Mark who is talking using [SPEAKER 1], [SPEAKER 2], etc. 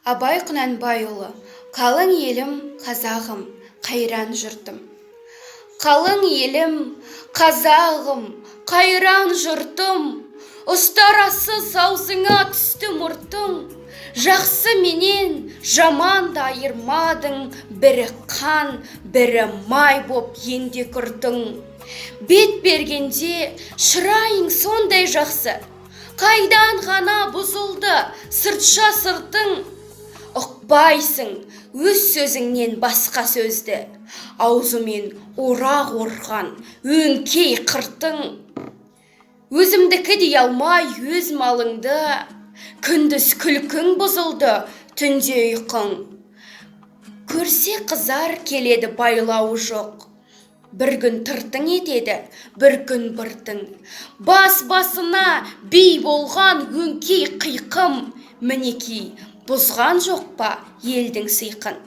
[SPEAKER 1] Абай Құнанбайұлы. Қалың елім, қазағым, қайран жұртым. Қалың елім, қазағым, қайран жұртым, ұстарасыз аузыңа түсті мұртың. Жақсы менен жаманды айырмадың, бірі қан, бірі май боп ендек ұрдың. Бет бергенде шырайың сондай жақсы, қайдан ғана бұзылды сыртша сыртың. Ұқпайсың өз сөзіңнен басқа сөзді, аузымен орақ орған өңкей қыртың. Өзімдікі дей алмай өз малыңды, күндіз күлкің бұзылды, түнде ұйқың. Көрсе қызар келеді байлауы жоқ, бір күн тыртың етеді, бір күн быртың. Бас басына би болған өңкей қиқым, мінекей, бұзған жоқ па елдің сиқын?